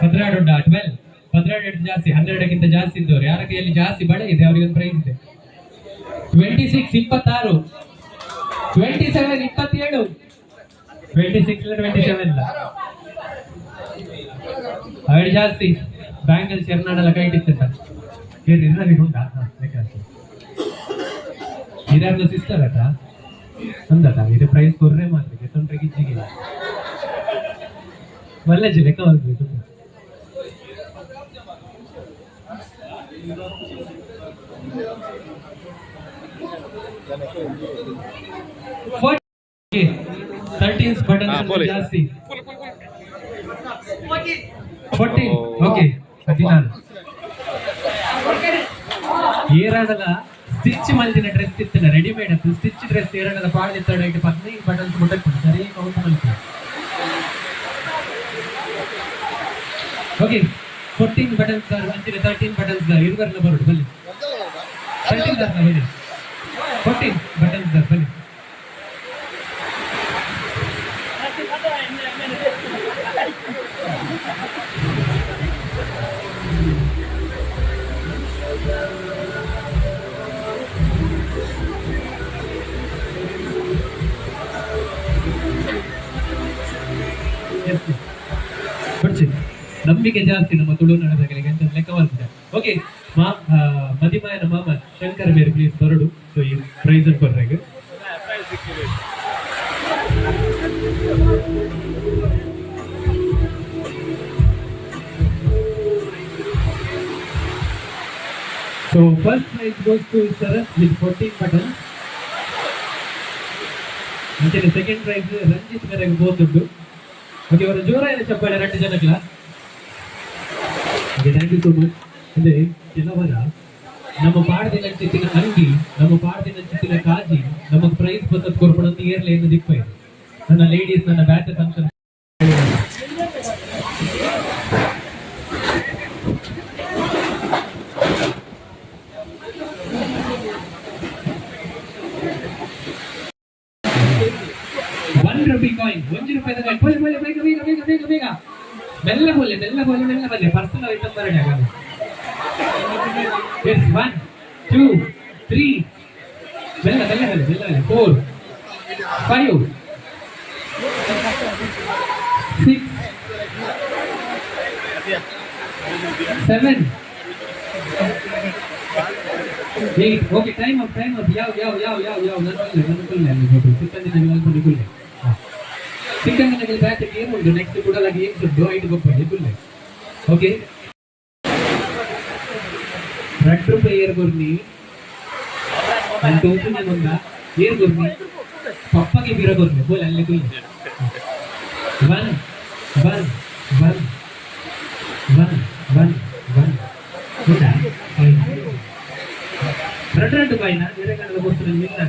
12 ಉಂಟಾ? 12, 12 ಜಾಸ್ತಿ, 12ಕ್ಕಿಂತ ಜಾಸ್ತಿ ಇದ್ದವರು ಯಾರ ಕೈಯಲ್ಲಿ ಜಾಸ್ತಿ ಬಳೆ ಇದೆ ಅವರಿಗೆ ಒಂದು ಪ್ರೈಸ್ ಇದೆ. 26, 26, 27, 27, 26 ಇಲ್ಲ, 27 ಇಲ್ಲ. ಅವೆರಡು ಜಾಸ್ತಿ ಬ್ಯಾಂಕಲ್ಲಿ ಶೆರ್ನಾಡೆಲ್ಲ ಕೈ ಇಟ್ಟಿತ್ತ. ಇರಲಿ ಉಂಟಾ? ಹಾ, ಲೆಕ್ಕ ಹಾಕಿ. ಇದಾರ್ನ ಸಿಸ್ಟರ್ ಅಟ ಅಂದಟ. ಇದು ಪ್ರೈಸ್ ಕೊರ್ರೆ ಮಾತ್ರ ಗೆತ್ತೊಂಡ್ರೆ ಗಿಜ್ಜಿಗೆ ಮಲ್ಲಜ್ಜಿ ಲೆಕ್ಕ ಮಾಡ್ಬೇಕು. 13 ಬಟನ್. ಹಾ, ಬೋಲಿ. ಜಾಸ್ತಿ 14. ಓಕೆ, 14. ಏರಾಡಲ ಸ್ಟಿಚ್ ಮಲ್ದಿನ ಡ್ರೆಸ್ ಇತ್ತಿನ, ರೆಡಿಮೇಡ್ ಅತ್ತು, ಸ್ಟಿಚ್ ಡ್ರೆಸ್ ಏರಾಡಲ ಪಾಡ್ದಿತ್ತಾಡ. ಇಟ್ಟು 15 ಬಟನ್ಸ್ ಮುಟ್ಟಕ್ಕೆ ಸರಿ ಕೌಂಟ್ ಮಲ್ಪು. ಓಕೆ, 14 ಬಟನ್ಸ್ ದಾರ್ ಅಂಚಿನ 13 ಬಟನ್ಸ್ ದಾರ್ ಇರುವರ್ನ ಬರೋಡು ಬಲ್ಲಿ. 13 ದಾರ್ನ ಬಲ್ಲಿ, 14 ಬಟನ್ಸ್ ದಾರ್ ಬಲ್ಲಿ. Yes. ಬಿಡ್ಸಿ. ನಂಬಿಕೆ ಜಾಸ್ತಿ ನಮ್ಮ ತುಳುನಾಡದಾಗಲಿಗೆ ಅಂತ ಲೆಕ್ಕ ಮಾಡ್ತಾರೆ. ಓಕೆ, ಮಾ ಮದಿಮಾಯನ ಮಾಮ ಶಂಕರ ಬೇರೆ ಪ್ಲೀಸ್ ಬರಡು. ಸೊ ಈ price ಕೊಡ್ರೆ. So first prize goes to Sarath with 14 buttons. ಅಂಚನೆ ಸೆಕೆಂಡ್ ಪ್ರೈಸ್ ರಂಜಿತ್ ಮೇರೆಗೆ ಬೋತುಂಡು. ಓಕೆ, ಅವರ ಜೋರಾಯಿನ ಚಪ್ಪಾಳೆ ಎರಡು ಜನಕ್ಲ. Okay, thank you so much. ಅಂದ್ರೆ ಕೆಲವರ ನಮ್ಮ ಪಾಡ್ದಿನಂಚಿತ್ತಿನ ಅಂಗಿ, ನಮ್ಮ ಪಾಡ್ದಿನಂಚಿತ್ತಿನ ಕಾಜಿ ನಮಗ್ ಪ್ರೈಸ್ ಬತ್ತದ್ ಕೊರ್ಪಣಂತ ಏರ್ಲೆ ಏನು ದಿಪ್ಪ ಇದೆ. ನನ್ನ ಲೇಡೀಸ್ ನನ್ನ ಬ್ಯಾಟ್ ಫಂಕ್ಷನ್. ₹1 coin, 1 ರೂಪಾಯಿದ coin. ಬೋಲೆ ಬೋಲೆ, ಬೇಗ ಬೇಗ ಬೇಗ ಬೇಗ ಬೇಗ. ಮೆಲ್ಲ ಬೋಲೆ, ಮೆಲ್ಲ ಬೋಲೆ, ಮೆಲ್ಲ ಬಲ್ಲೆ. ಪರ್ಸನಲ್ ಐಟಮ್ ಬರಡಿ ಆಗ. ಎಸ್, 1, 2, 3, ಮೆಲ್ಲ ಮೆಲ್ಲ ಬಲ್ಲೆ, ಮೆಲ್ಲ ಬಲ್ಲೆ. 4, 5, 6, 7, 8. Okay, time up, time up. ಯಾವ ಯಾವ ಯಾವ ಯಾವ ಯಾವ ನನ್ನ ಕುಲ್ಲೆ, ನನ್ನ ಕುಲ್ಲೆ. ಅಲ್ಲಿ ಫೋಟೋ ಸಿಕ್ಕಂದಿನ ಅಲ್ಪನೆ ಕುಲ್ಲೆ. ಸಿಕ್ಕಂದಿನ ಬ್ಯಾಚ್ ಗೇಮ್ ಉಂಟು. ನೆಕ್ಸ್ಟ್ ಕೂಡ ಗೇಮ್ಸ್ ಉಂಟು. ಐದು ಗೊಪ್ಪಲ್ಲಿ ಕುಲ್ಲೆ. ಓಕೆ, 2 ರೂಪಾಯಿ ಏರ್ ಗುರ್ನಿ ನಾನು ತೋಪುನ ಮುಂದ ಏರ್ ಗುರ್ನಿ ಪಪ್ಪಗೆ ಬಿರ ಗುರ್ನಿ ಬೋಲ್ ಅಲ್ಲಿ ಕುಲ್ಲೆ. 1, 1, 1, 1, 1, 1. ಉಂಟಾ? ಎರಡು ಎರಡು ಕಾಯಿನ ಬೇರೆ ಕನ್ನಡ ವಸ್ತು ನಿನ್ನ.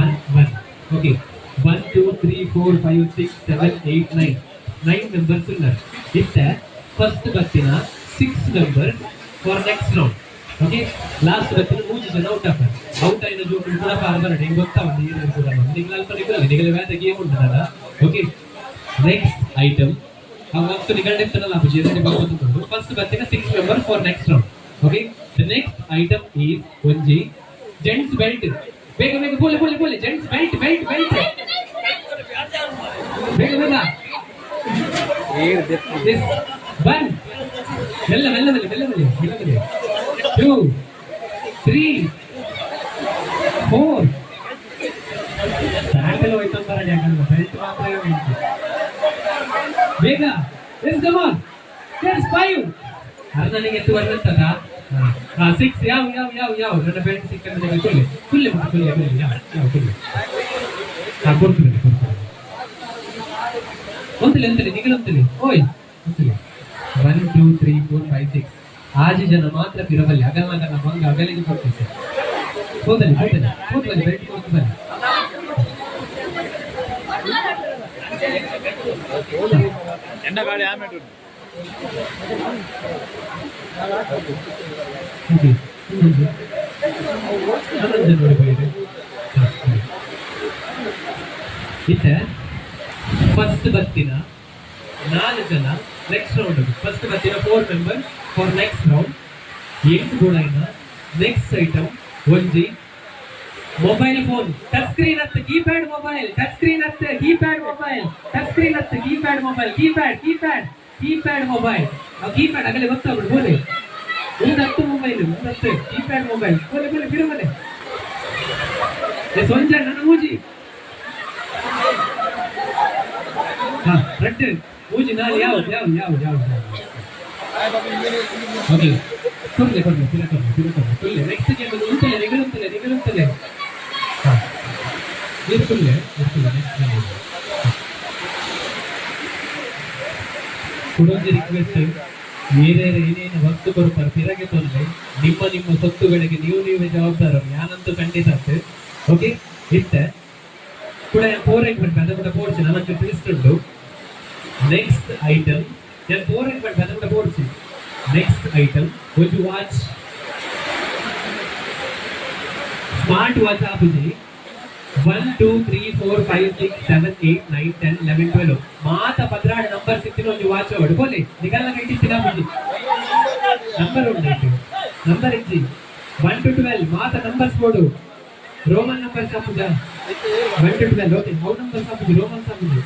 1, 1. Okay, 1, 2, 3, 4, 5, 6, 7, 8, 9. Nine members ಉన్నారు. ಇತ್ತ ಫಸ್ಟ್ ಬತ್ತಿನ six members for next round. Okay, last ಬತ್ತಿನ ಮೂರು ಜನ ಔಟ್ ಆಫರ್. ಔಟ್ అయిన ಜೋಕುలు ಕೂಡ ಪಾರ್ ಬರಡು. ಹಿಂಗೆ ಗೊತ್ತಾವಂದು ಏನೇನು ಕೂಡ ನಿಗ್ಲ ಅಲ್ಪ ನಿಗ್ಲ ನಿಗಲ ವ್ಯಾತ ಗೇಮ್ ಉಂಟಲ್ಲ. ಓಕೆ, ನೆಕ್ಸ್ಟ್ ಐಟಮ್ ಆ ವಸ್ತು ನಿಗಲ್ಡೆತ್ತನಲ್ಲ ಅಬುಜಿ ಭಗವಂತ. ಫಸ್ಟ್ ಬತ್ತಿನ six member for next round. Okay, the next item is ಒಂಜಿ ಜೆಂಟ್ಸ್ ಬೆಲ್ಟ್. ಬೇಗ ಬೇಗ, ಬೋಲೆ ಬೋಲೆ ಬೋಲೆ. ಜೆಂಟ್ಸ್ ಬೆಲ್ಟ್, ಬೆಲ್ಟ್, ಬೆಲ್ಟ್, ಬೇಗ ಬೇಗ. ಒನ್, ಮೆಲ್ಲ ಮೆಲ್ಲ ಮೆಲ್ಲ ಮೆಲ್ಲ ಮೆಲ್ಲ ಮೆಲ್ಲ ಮೆಲ್ಲ. 2, 3, 4. ಪ್ಯಾಂಟಲ್ಲಿ ಹೋಯ್ತು ಅಂತಾರೆ. ಯಾಕಂದ್ರೆ ಬೆಲ್ಟ್ ಮಾತ್ರ ಉಂಟು. ಬೇಗ, yes, come on. Yes, 5. ಅರ್ಧನಿಗೆ ಎತ್ತು ಬರ್ತದ. ಹಾ, 6. ಯಾವ ಯಾವ ಯಾವ ಯಾವ ನನ್ನ ಬೆಲ್ಟ್ ಸಿಕ್ಕಂದ್ರೆ ಕುಲ್ಲೆ ಕುಲ್ಲೆ ಬಿಟ್ಟು ಕುಲ್ಲೆ ಕುಲ್ಲೆ. ಯಾವ ಯಾವ ಕುಲ್ಲೆ. ಹಾ, ಕೊಡ್ತೀನಿ ಕೊಡ್ತೀನಿ. ಒಂದ್ಸಲಿ ಒಂದ್ಸಲಿ ನಿಗಲ ಒಂದ್ಸಲಿ ಓಯ್ ಒಂದ್ಸಲಿ. 1, 2, 3, 4, 5, 6. ಆಜಿ ಜನ ಮಾತ್ರ ಪಿರಬಲ್ಲಿ. ಅಗಲ ಅಗಲ ಮಂಗ ಅಗಲಿಗೆ ಕೊಡ್ತೈತೆ. ಹೋದಲಿ ಹೋದಲಿ ಹೋದಲಿ, ಬೆಲ್ಟ್ ಕೊಡ್ತು ಬನ್ನಿ. ಎಣ್ಣ ಗಾಡಿ ಆಮೇಲೆ. ಓಕೆ, ಇನ್ನೊಂದು ಇನ್ನೊಂದು ನೋಡಿ ಬೈರೆ. ಇತ್ತೆ ಫಸ್ಟ್ ಬತ್ತಿನ ನಾಲ್ ಜನ ನೆಕ್ಸ್ಟ್ ರೌಂಡ್. ಫಸ್ಟ್ ಬತ್ತಿನ four member for next round. ಎಂಟು ಬೋಡಾಯಿನ ನೆಕ್ಸ್ಟ್ ಐಟಮ್ ಒಂಜಿ ಮೊಬೈಲ್ ಫೋನ್. ಟಚ್ ಸ್ಕ್ರೀನ್ ಅತ್ತ, ಕೀಪ್ಯಾಡ್ ಮೊಬೈಲ್. ಟಚ್ ಸ್ಕ್ರೀನ್ ಅತ್ತ, ಕೀಪ್ಯಾಡ್ ಮೊಬೈಲ್. ಟಚ್ ಸ್ಕ್ರೀನ್ ಅತ್ತ, keypad mobile. Keypad, keypad, keypad mobile. Keypad ಆಗಲೇ ಗೊತ್ತಾಗ್ಬಿಡು. ಬೋಲೆ, ಒಂದು ಹತ್ತು ಮೊಬೈಲ್, ಒಂದು ಹತ್ತು ಕೀಪ್ಯಾಡ್ ಮೊಬೈಲ್. ಬೋಲೆ, ಬೋಲೆ, ಬಿರು ಬೋಲೆ. ಎಸ್, ಒಂಜ ನನ್ನ ಮೂಜಿ. ಹಾ, ರಡ್ಡು, ಮೂಜಿ, ನಾಲ್. ಯಾವ ಯಾವ ಯಾವ ಯಾವ? ಓಕೆ, ಕೊಡ್ಲೆ, ಕೊಡ್ಲೆ, ಪಿರ ಕೊಡ್ಲೆ, ಪಿರ ಕೊಡ್ಲೆ, ಕೊಡ್ಲೆ. Next game ಉಂಟಲೆ, ನಿಗಲುಂತಲೆ, ನಿಗಲುಂತಲೆ. ಹಾ, ನೀರು ಕುಲ್ಲೆ, ನೀರು ಕುಲ್ಲೆ. ನೆಕ್ಸ್ಟ್ ಗೇಮ್ ಕುಡೊಂಜಿ ರಿಕ್ವೆಸ್ಟ್. ಬೇರೆ ಏನೇನು ವಸ್ತು ಕೊಡ್ತಾರೆ ಪಿರಗೆ ತೊಂದರೆ. ನಿಮ್ಮ ನಿಮ್ಮ ಸೊತ್ತುಗಳಿಗೆ ನೀವು ನೀವೇ ಜವಾಬ್ದಾರರು. ಯಾನಂತೂ ಖಂಡಿತ. ಓಕೆ, ಇತ್ತೆ ಕೂಡ ಫೋರ್ ಎಗ್ ಅದ ಕೂಡ ಪೋಡ್ಸಿ ನನಗೆ ತಿಳಿಸ್ತುಂಟು. ನೆಕ್ಸ್ಟ್ ಐಟಮ್ ನಾನು ಫೋರ್ ಎಗ್ ಅದ ಕೂಡ ಪೋಡ್ಸಿ. ನೆಕ್ಸ್ಟ್ ಐಟಮ್ ಒಂಜಿ ವಾಚ್, ಸ್ಮಾರ್ಟ್ ವಾಚ್ ಆಪುಜಿ. 1, 2, 3, 4, 5, 6, 7, 8, 9, 10, 11, 12 ಮಾತ 12 ನಂಬರ್ ಸಿಕ್ತಿನ ಒಂಜಿ ವಾಚ್ ಅವಡು. ಬೋಲೆ, ನಿಗಲ್ಲ ಕೈಟಿತ್ತಿನ ಆಪುಜಿ. ನಂಬರ್ ಉಂಟು, ನಂಬರ್ ಇಜ್ಜಿ. 1 ಟು 12 ಮಾತ ನಂಬರ್ಸ್ ಬೋಡು. ರೋಮನ್ ನಂಬರ್ಸ್ ಆಪುಜ? 1 to 12. Okay, how numbers ಆಪುಜಿ, ರೋಮನ್ಸ್ ಆಪುಜಿ.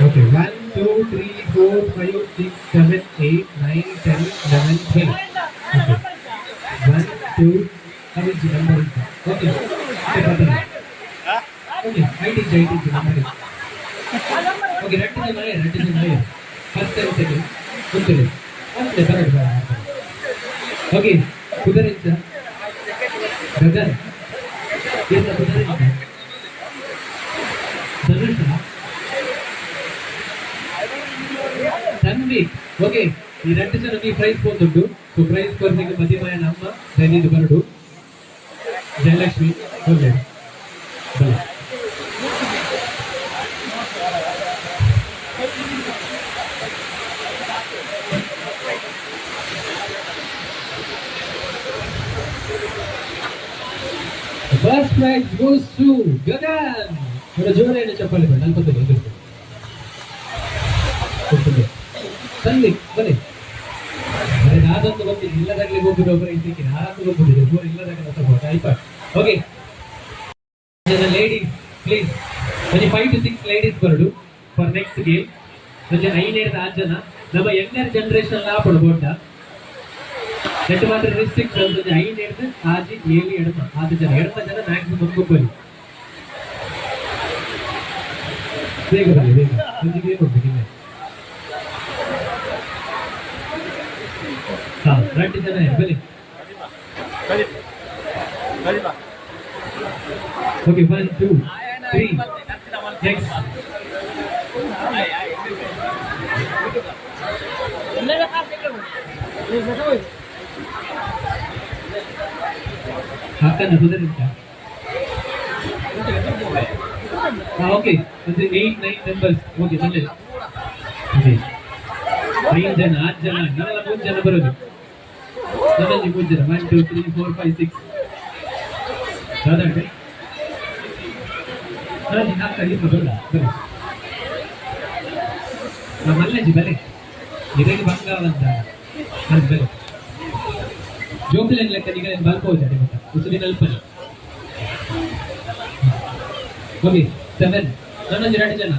Okay, 1, 2, 3, 4, 5, 6, 7, 8, 9, 10, 11, 12. Okay, 1, 2 ಅವಿಜ್ಜಿ number. Okay, okay, ಐಟ್ ಇಜ್ಜಿ, ಐಟ್ ಇಜ್ಜಿ ನಂಬರ್. ಓಕೆ, ರಟ್ಟು ಜನ, ರಟ್ಟು ಜನ. ಫಸ್ಟ್ ಅಂಡ್ ಸೆಕೆಂಡ್ ಕುಂತಲೆ, ಅಂತೆ ಬರಡು ಬರ. ಓಕೆ, ಕುದರಿಂಚ ಗಗನ್ ಏನ? ಕುದರಿಂಚ ಧನುಷ, ತನ್ವಿ. ಓಕೆ, ಈ రెండు ಜನ ಈ ಪ್ರೈಸ್ ಬಂದುಂಟು. ಸೊ ಪ್ರೈಸ್ ಕೊರ್ನಿಗೆ ಮದಿಮಯ ನಮ್ಮ ದೈನಿಂದ ಬರಡು. ಜಯಲಕ್ಷ್ಮಿ ಒಳ್ಳೆ ಬಲ. First prize goes to Gagan. మన జోరైన చెప్పాలి మేడం. నలపతి ఎదుర్కొ ತನ್ವಿ ಬನ್ನಿ. ಅರೆ, ನಾದೊಂದು ಗೊತ್ತಿಲ್ಲ. ಇಲ್ಲದಾಗಲೇ ಗೊಬ್ಬರ ಪ್ರೈಸ್ ಸಿಕ್ಕಿದೆ. ಆರಾಮ ಗೊಬ್ಬರ ಜೋರು ಇಲ್ಲದಾಗಲೇ ತಗೋ ಐಪ. ಓಕೆ ಜನ ಲೇಡೀಸ್ ಪ್ಲೀಸ್. ಒಂಜಿ 5 ಟು 6 ಲೇಡೀಸ್ ಬರಡು ಫಾರ್ ನೆಕ್ಸ್ಟ್ ಗೇಮ್. ಒಂಜಿ ಐನೇರ್ದ ಆರು ಜನ. ನಮ್ಮ ಯಂಗರ್ ಜನರೇಷನ್ ಆಪಡು ಬೋಂಡ ನೆಟ್ ಮಾತ್ರ ರಿಸ್ಟ್ರಿಕ್ಷನ್. ಒಂಜಿ ಐನೇರ್ದ ಆಜಿ, ಏಳು, ಎಡಮ ಆರು ಜನ, ಎಡಮ ಜನ ಮ್ಯಾಕ್ಸಿಮಮ್ ಗೊಬ್ಬಲಿ. ಬೇಗ ಬನ್ನಿ, ಬೇಗ. ಒಂಜಿ ಗೇಮ್ ಉಂಟು ಗಿನ್ನೆ. ಹಾ, ಎರಡು ಜನ ಬನ್ನಿ. Okay, 1, 2, 3, next. ಹಾಕನ್ನ ಕುದರಿಂತ. Okay, ಒಂದು 8, 9 ಮೆಂಬರ್ಸ್. ಓಕೆ, ಬಂದೆ. ಓಕೆ, ಐದು ಜನ, ಆರು ಜನ. ನಾವೆಲ್ಲ ಮೂರು ಜನ ಬರೋದು. ನಮ್ಮಲ್ಲಿ ಮೂರು ಜನ. 1, 2, 3, 4, 5, 6. ಯಾವ್ದಂటే ಹಾಂ, ನಾಲ್ಕು ಐದು ಬರಲ್ಲ. ಬನ್ನಿ ಮಲ್ಲಜ್ಜಿ, ಬಲೆ. ಇದಕ್ಕೆ ಬಂಗಾವಂತ ಅದು ಬಲೆ. ಜೋಕುಲೆನ್ ಲೆಕ್ಕ ನಿಗಲೇನು ಬಲ್ಪೋಜಾಡಿ ಮತ್ತ ಉಸುದಿನ ಅಲ್ಪನೆ. ಓಕೆ, 7. ನನ್ನೊಂದು ಎರಡು ಜನ.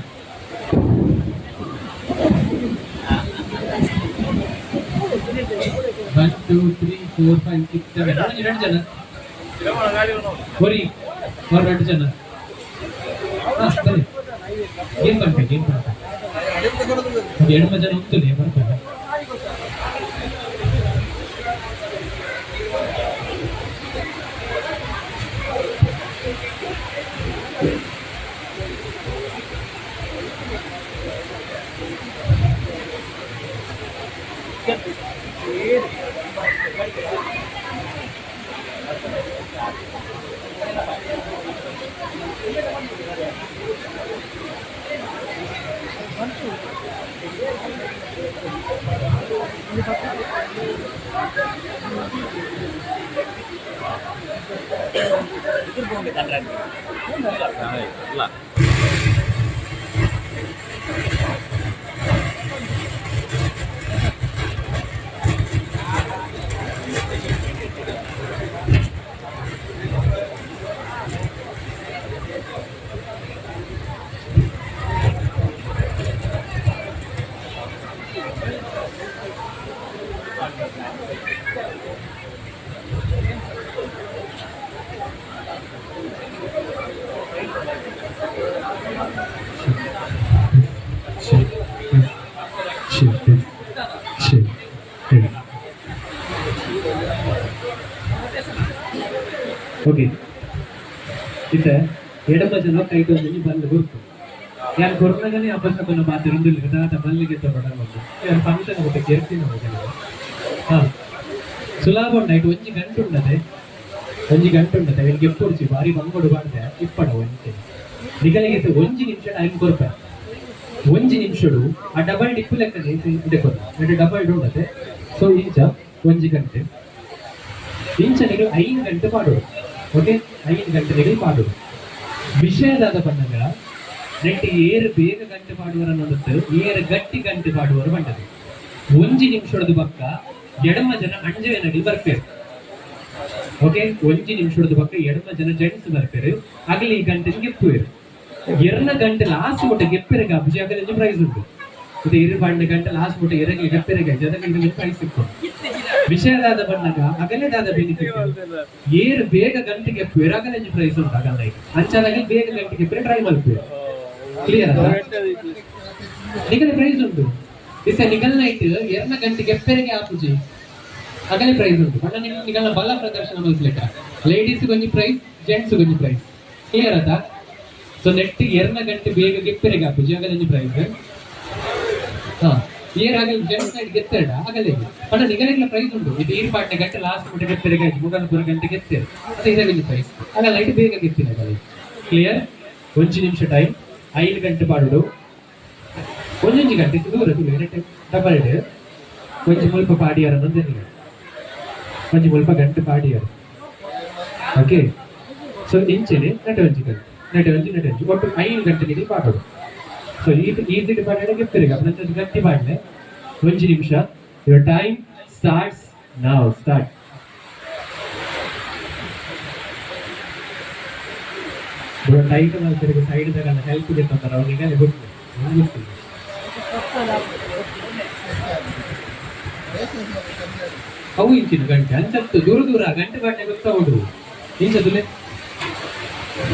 1, 2, 3, 4, 5, 6, 7. ನನ್ನೊಂದು ಎರಡು ಜನ. ಒರಿ ಅವ್ರು ಎರಡು ಜನ. ಹಾ, ಬನ್ನಿ. ಗೇಮ್ ಬಂಟ, ಗೇಮ್ ಬಂಟ. ಒಂದು ಎಡಮ ಜನ ಹೋಗ್ತದೆ, ಬರ್ತಾರೆ. ಇಲ್ಲ. ಶರಿ ಶರಿ ಹೇಳಿ. ಓಕೆ, ಇತ್ತೆ ಎಡಮ ಜನ ಕೈಟ್ ಒಂಜಿ ಬಲ್ಲು ಗುರ್ತು. ಯಾನ್ ಕೊರ್ನಗನೇ ಅಪಶಕುನ ಪಾತೆರೊಂದುಲ್ಲೆ. ದಾದ ಬಲ್ಲಿಗೆ ತಗೊಡ ಒಂದು ಯಾನ್ ಫಂಕ್ಷನ್ ಬೊಕ್ಕ ಕೆರ್ತಿನ ಹೋಗಲ್ಲ. ಹಾ, ಸುಲಾಭ ಉಂಡು. ಐಟ್ ಒಂಜಿ ಗಂಟು ಉಂಡದೆ, ಒಂಜಿ ಗಂಟು ಉಂಡದೆ. ಅವೆನ್ ಗೆಪ್ಪೊಡ್ಚಿ, ಬಾರಿ ಬಂಗೊಡು ಪಾಡ್ದೆ ಇಪ್ಪಡ. ಒಂಚೆ ನಿಗಲಿಗೆ ಒಂಜಿ ನಿಮಿಷ ಟೈಮ್ ಕೊರ್ಪೆ. ಒಂಜಿ ನಿಮಿಷಡು ಆ ಡಬಲ್ ಡಿಪ್ಪು ಲೆಕ್ಕನೆ ಇದೆ ಕೊರ್ಪ. ಡಬಲ್ ಉಂಡತೆ. ಸೊ ಇಂಚ ಒಂಜಿ ಗಂಟೆ, ಇಂಚ ನಿಗಲ್ 5 ಗಂಟೆ ಪಾಡೋಡು. ಓಕೆ, 5 ಗಂಟೆ ನಿಗಲ್ ಪಾಡೋಡು. ವಿಷಯದಾದ ಪನ್ನಗ ನೆಟ್ ಏರು ಬೇಗ ಗಂಟೆ ಪಾಡುವರ ಅನ್ನೋದತ್ತು, ಏರು ಗಟ್ಟಿ ಗಂಟೆ ಪಾಡುವರು ಪಂಡದು. ಒಂಜಿ ನಿಮಿಷದ ಬಕ್ಕ ಎಡಮ ಜನ ಅಂಜವೆನಗಲ್ ಬರ್ಪೇರು. ಓಕೆ, ಒಂಜಿ ನಿಮಿಷದ ಬಕ್ಕ ಎಡಮ ಜನ ಜೆಂಟ್ಸ್ ಬರ್ಪೇರು. ಅಗಲಿ ಈ ಗಂಟೆ ಗೆಪ್ಪುವೇರು. ಎರನ ಗಂಟೆ ಲಾಸ್ಟ್ ಮುಟ್ಟ ಗೆಪ್ಪೆರೆಗೆ ಅಬ್ಜಿ, ಆಗಲಿ ಪ್ರೈಸ್ ಉಂಟು. ಮತ್ತೆ ಇರು ಪಂಡ ಗಂಟೆ ಲಾಸ್ಟ್ ಮುಟ್ಟ ಎರಗೆ ಗೆಪ್ಪೆರೆಗೆ ಅದಕ್ಕೆ ಪ್ರೈಸ್ ಸಿಕ್ಕು. ವಿಷಯದಾದ ಬಣ್ಣಗ ಅಗಲೇದಾದ ಬೆನಿಫಿಟ್, ಏರು ಬೇಗ ಗಂಟೆಗೆ ಗೆಪ್ಪುವೇರು ಅಗಲಂಜಿ ಪ್ರೈಸ್ ಉಂಟು. ಅಗಲ ಅಂಚಾದಾಗ ಬೇಗ ಗಂಟೆಗೆ ಗೆಪ್ಪರೆ ಟ್ರೈ ಮಲ್ಪುವೇರು. ಕ್ಲಿಯರ್ ಅಲ್ಲ? ನಿಗಲ ಪ್ರೈಸ್ ಉಂಟು. ಇಸ ನಿಗಲ್ ನೈಟ್ ಎರನ ಗಂಟೆ ಗೆಪ್ಪೆರೆಗೆ ಆಪುಜಿ, ಅಗಲೆ ಪ್ರೈಸ್ ಉಂಟು. ಬಣ್ಣ ನಿನ್ನ ನಿಗಲ್ನ ಬಲ ಪ್ರದರ್ಶನ ಮಲ್ಪಲೆಕ್ಕ. ಲೇಡೀಸ್ ಗೊಂಜಿ ಪ್ರೈಸ್, ಜೆಂಟ್ಸ್ ಗೊಂಜಿ ಪ್ರೈಸ್. ಕ್ಲಿಯರ್ ಆತ? ಸೊ ನೆಟ್ ಎರನ ಗಂಟೆ ಬೇಗ ಗೆಪ್ಪೆರೆಗೆ ಆಪುಜಿ, ಅಗಲಂಜಿ ಪ್ರೈಸ್. ಹಾ, ಏರ್ ಆಗಲಿ ಜೆಂಟ್ಸ್ ನೈಟ್ ಗೆತ್ತೆರಡ ಆಗಲೇ. ಬಣ್ಣ ನಿಗಲಿಗ್ಲ ಪ್ರೈಸ್ ಉಂಟು. ಇದು ಈರ್ ಪಾಟ್ನೆ ಗಂಟೆ ಲಾಸ್ಟ್ ಮುಟ್ಟ ಗೆಪ್ಪೆರೆಗೆ ಆಯ್ತು, ಮುಗಲ್ಪುರ ಗಂಟೆ ಗೆತ್ತೇರು ಅದೇ ಇದರಲ್ಲಿ ಪ್ರೈಸ್. ಆಗ ಲೈಟ್ ಬೇಗ ಗೆತ್ತಿನ ಆಗಲಿ. ಕ್ಲಿಯರ್? ಒಂಜಿ ನಿಮಿಷ ಟೈಮ್, 5 ಗಂಟೆ ಪಾಡುಡು. ಒಂಜೊಂಜಿ ಗಂಟೆ ದೂರ ದೂರ ಡಬಲ್. ಒಂಜಿ ಮುಲ್ಪ ಪಾಡಿಯಾರ ನಂದನಿಗೆ, ಒಂಜಿ ಮುಲ್ಪ ಗಂಟೆ ಪಾಡಿಯಾರ. ಓಕೆ, ಸೊ ಇಂಚೆನೆ ನಟೆ ಒಂಜಿ ಗಂಟೆ, ನಟೆ ಒಂಜಿ, ನಟೆ ಒಂಜಿ, ಒಟ್ಟು 5 ಗಂಟೆಗೆ ಪಾಡೋಡು. ಸೊ ಈ ಈಸಿ ಪಾಡ ಗೆಪ್ಪರಿಗೆ ಅಪ್ಪನ ಗಟ್ಟಿ ಪಾಡ್ಲೆ. ಒಂಜಿ ನಿಮಿಷ. Your time starts now. Start. Tight ಮಲ್ಪರಿಗೆ side ದಾಗ ಹೆಲ್ಪ್ ಗೆತ್ತಂತಾರೆ ಅವನಿಗೆ ಗೊತ್ತಿಲ್ಲ, ಗೊತ್ತಿಲ್ಲ. ಅವು ಇಂಚಿನ ಗಂಟೆ ಅಂಚತ್ತು ದೂರ ದೂರ ಗಂಟೆ ಪಾಟ್ನೆ ಗೊತ್ತಾಗುದು. ಇಂಚ ತುಲೆ.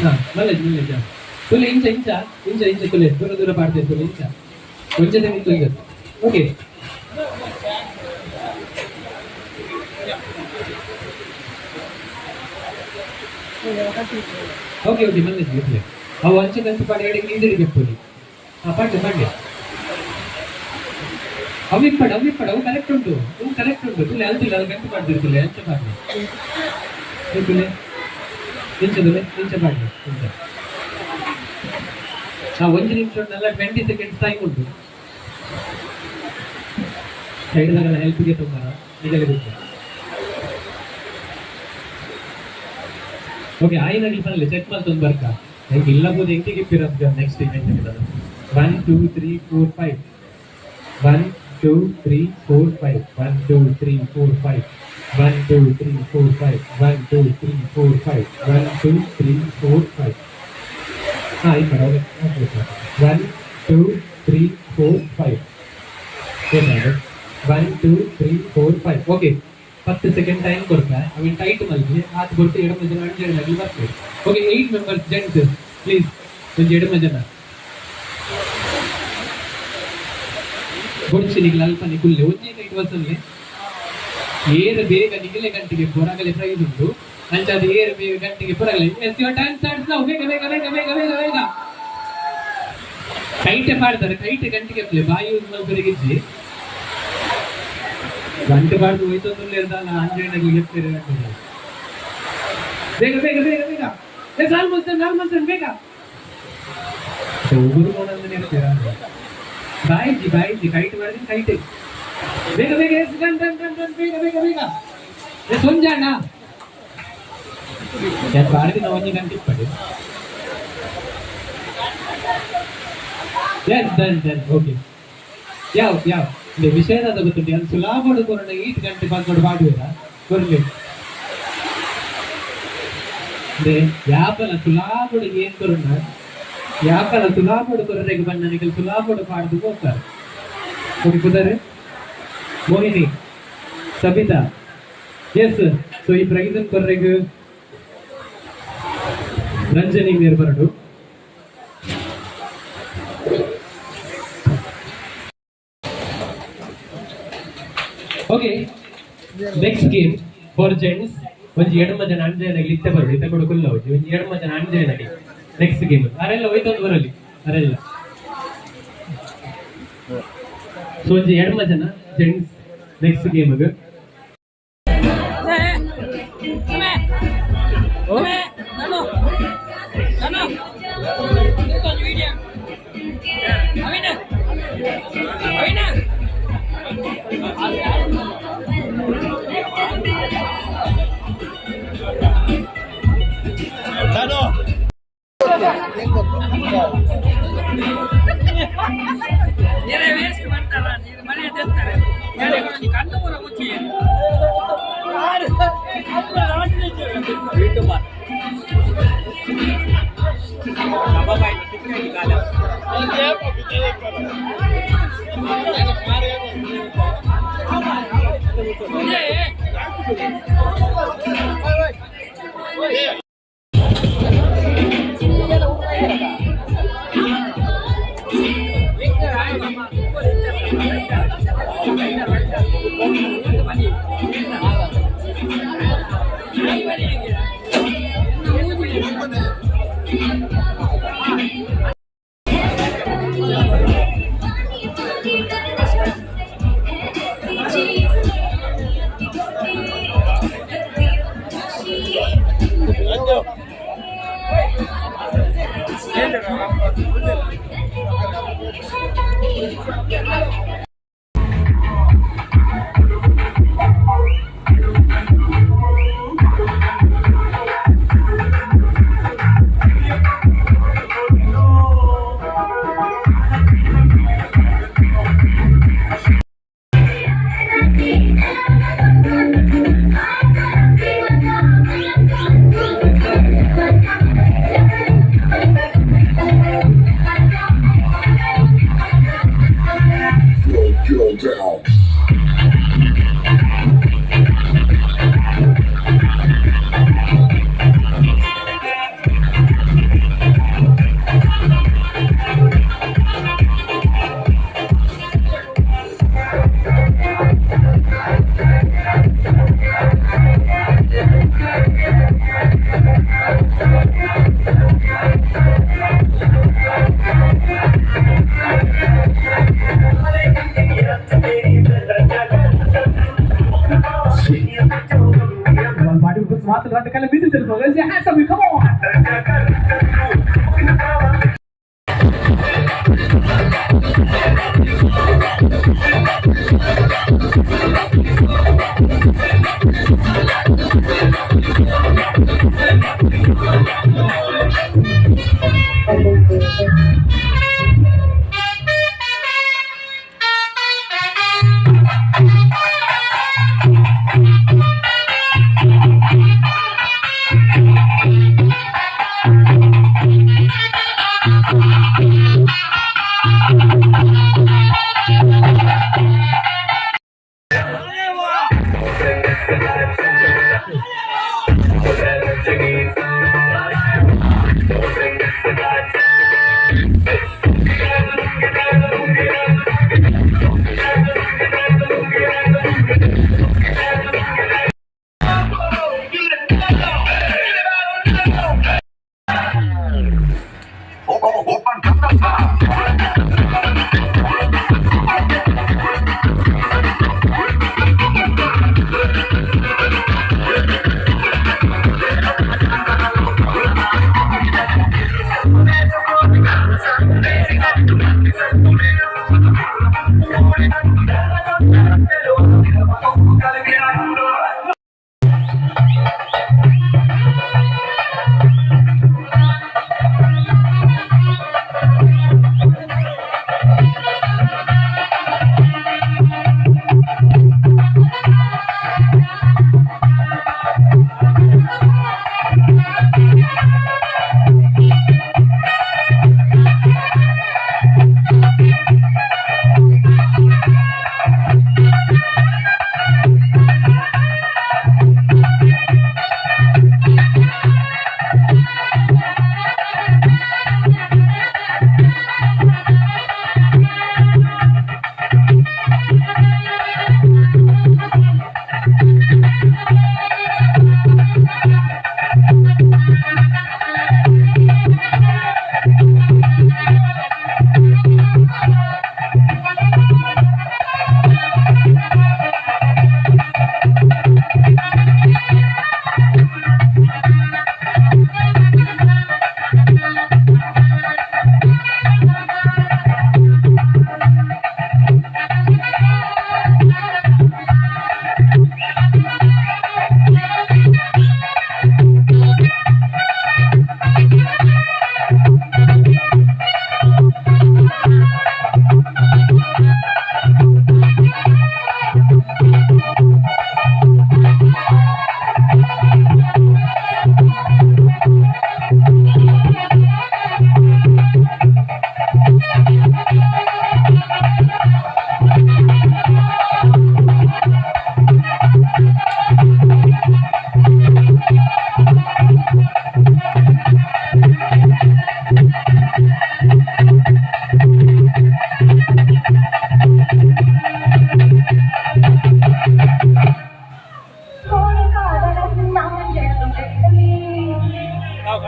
ಹಾ, ಮಲ್ಲೇಜ್ ಮಲ್ಲೇಜ್ ತುಲೆ. ಇಂಚ ಇಂಚ ಇಂಚ ಇಂಚ ತುಲೆ. ದೂರ ದೂರ ಪಾಡ್ತೇವೆ. ತುಲೆ ಇಂಚ ಒಂಚದೆ ನಿಂತು ಇಂಚ. ಓಕೆ ಓಕೆ ಓಕೆ, ಮಲ್ಲೇಜ್ ಇರ್ಲಿ. ಅವು ಅಂಚೆ ಗಂಟೆ ಪಾಡಿ ಎಡೆಗೆ ನೀದಿಡಿಗೆ ಗೆಪ್ಪುಲಿ. ಹಾ, ಪಾಡ್ಲೆ ಪಾಡ್ಲೆ. ಅವು ಇಪ್ಪಡ, ಅವು ಇಪ್ಪಡ. ಅವು ಕರೆಕ್ಟ್ ಉಂಟು, ಅವು ಕರೆಕ್ಟ್ ಉಂಟು. ತುಲೆ ಅಲ್ತಿಲ್ಲ, ಅಲ್ಲಿ ಗಂಟೆ ಪಾಡ್ದಿರ್ತುಲೆ. ಅಂಚೆ ಪಾಡ್ಲೆ. ತುಲೆ ಇಂಚ, ತುಲೆ ಇಂಚ ಪಾಡ್ಲೆ ಇಂಚ. ಹಾ, ಒಂಜಿ ನಿಮಿಷ ಉಂಟಲ್ಲ, 20 ಸೆಕೆಂಡ್ಸ್ ಟೈಮ್ ಉಂಟು. ಸೈಡ್ದಾಗೆಲ್ಲ ಹೆಲ್ಪ್ಗೆ ತುಂಬ ಈಗಲೇ ಬಿಟ್ಟು. ಓಕೆ, ಆಯಿನ ಪನ್ಲೆ ಚೆಕ್ ಮಲ್ತೊಂದು ಬರ್ಕ. ಎಂಕ್ ಇಲ್ಲ ಬೋದು. ಎಂಕಿಗೆ ಇಪ್ಪಿರದು next event. One two three four five, one two three four five, one two three four five, one two three four five, one two three four five, one two three four five. ಹಾ, ಇಪ್ಪಡ. One two three four five ಏನಾದ್ರು. One two three four five. Okay, 10 second time ಕೊಡ್ತಾ. Avin tight ಮಲ್ಪಿ ಆತ್ ಕೊಡ್ತು. ಎಡಮ ಜನ ಅಂಜು ಜನ ಬರ್ತೇವೆ. Okay, eight members gents, please. ಒಂಜಿ ಎಡಮ ಜನ ಬೊಡ್ಚಿ ನಿಗ್ಲ ಅಲ್ಪ ನಿಕುಲ್ಲೆ ಒಂಜಿ ಕೈಟ್ ಬಸ್ಸಲ್ಲಿ. ಏರು ಬೇಗ ನಿಗಲೆ ಗಂಟೆಗೆ ಪೊರಗಲೆ ಪ್ರೈಸ್ ಉಂಟು. ಅಂಚಾದ ಏರು ಬೇಗ ಗಂಟೆಗೆ ಪೊರಗಲೆ. Yes, your time starts now. ಬೇಗ ಬೇಗ ಬೇಗ ಬೇಗ ಬೇಗ ಬೇಗ. ಕೈಟೆ ಪಾಡ್ತಾರೆ, ಕೈಟೆ ಗಂಟೆಗೆ ಪ್ಲೇ. ಬಾಯಿ ಯೂಸ್ ಮಲ್ಪೆರೆಗಿಜ್ಜಿ. ಗಂಟೆ ಪಾಡ್ದು ಹೋಯ್ತೊಂದು ಇರ್ದಲ್ಲ. ಅಂಜಣ್ಣಗೆ ಗೆಪ್ಪೇರೆ. ಬೇಗ ಬೇಗ ಬೇಗ ಬೇಗ. ಎಸ್, ಆಲ್ಮೋಸ್ಟ್ ಆಲ್ಮೋಸ್ಟ್, ಬೇಗ. ಉಗುರು ಕೋಣಂದನೆ ಇರ್ತೀರಾ? ಬಾಯಿಜಿ ಬಾಯಿಜಿ, ಕೈಟ್ ಮಾಡಿದ್ರೆ ಕೈಟ್. ಬೇಗ ಬೇಗ. S, done done done done. ಬೇಗ ಬೇಗ ಬೇಗ. ಎಸ್, ಒಂಜಾಣ ಯಾನ್ ಪಾಡ್ದಿನ ಒಂಜಿ ಗಂಟೆ ಇಪ್ಪಡು. Yes, done done. ಓಕೆ, ಯಾವ ಯಾವ ಇದೆ ವಿಷಯದ ಗೊತ್ತುಂಟು. ಅದು ಸುಲಾಭಡು ಕೊರಣ ಈಟ್ ಗಂಟೆ ಬಂದೋಡು ಪಾಡುವೆರ ಕೊರ್ಲಿ. ಅಂದ್ರೆ ಯಾಪಲ ಸುಲಾಭಡು ಏನ್ ಕೊರಣ, ಯಾಪಲ ಸುಲಾಭಡು ಕೊರರೆಗೆ ಬಣ್ಣ ನಿಕಲ್ ಸುಲಾಭಡು ಪಾಡ್ದು ಹೋಗ್ತಾರೆ. ಓಕೆ, ಕುದರೆ ಮೋಹಿನಿ, ಸಬಿತಾ. ಎಸ್, ಸೊ ಈ ಪ್ರೈಸ್ ಕೊರ್ರೆಗ್ ರಂಜನಿ ಮೇರ್ ಬರಡು. Okay, next game for gents. ಒಂಜಿ ಎಡ್ಮ ಜನ ಅಂಜಯನಗಲಿ ಇತ್ತೆ ಬರಲಿ, ಇತ್ತೆ ಕೂಡ ಕುಲ್ಲ. ಒಂಜಿ ಒಂಜಿ ಎಡ್ಮ ಜನ ಅಂಜಯನಗಲಿ ನೆಕ್ಸ್ಟ್ ಗೇಮ್. ಅರೆಲ್ಲ ಹೋಯ್ತೊಂದು ಬರಲಿ ಅರೆಲ್ಲ. ಸೊ ಒಂಜಿ ಎಡ್ಮ ಜನ ಜೆಂಟ್ಸ್ ನೆಕ್ಸ್ಟ್ ಗೇಮ್. ವೇಸ್ಟ್ ಮಾಡ್ತಾರ ನೀರು ಮನೆ ತೆತ್ತಾರೆ ಕಣ್ಣು ಪೂರ ಮುಚ್ಚಿ. Go down. Hands up, come on.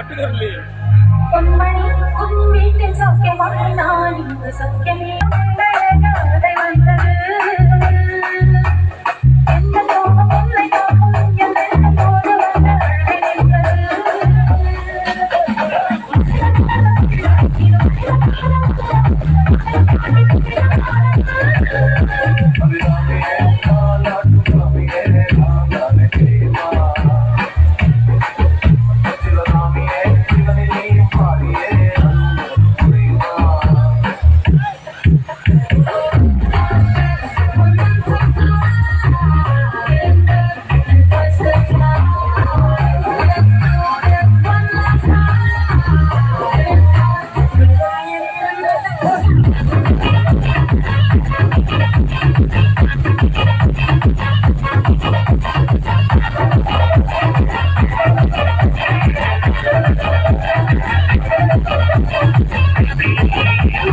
கட்டு கொள்ளி. பொன்மணி உன் வீட்டில் சௌக்கியமா? நான் இங்கு சௌக்கியமே. அழகாதை வந்தது. எந்த சோகம் உன்னை தாக்கும் என் போது வந்த அழகை நின்றது.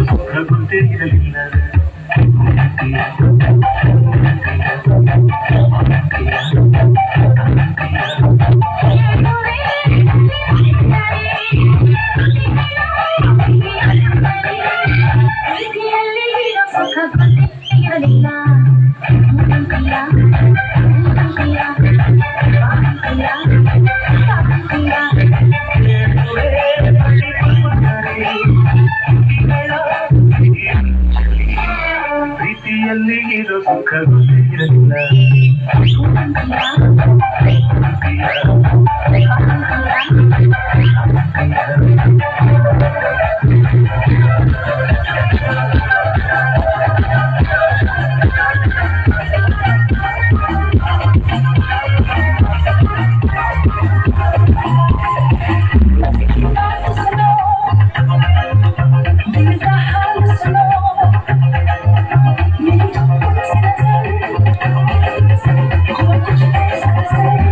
ಸುಖ ಗೊತ್ತೇ ಇರಲಿಲ್ಲ. ಪ್ರೀತಿಯಲ್ಲಿ ಇರೋ ಸುಖ ಗೊತ್ತಿರಲಿಲ್ಲ. दिल का हाल सुनो, मेरी तुमसे नजर हो कुछ ऐसा असर।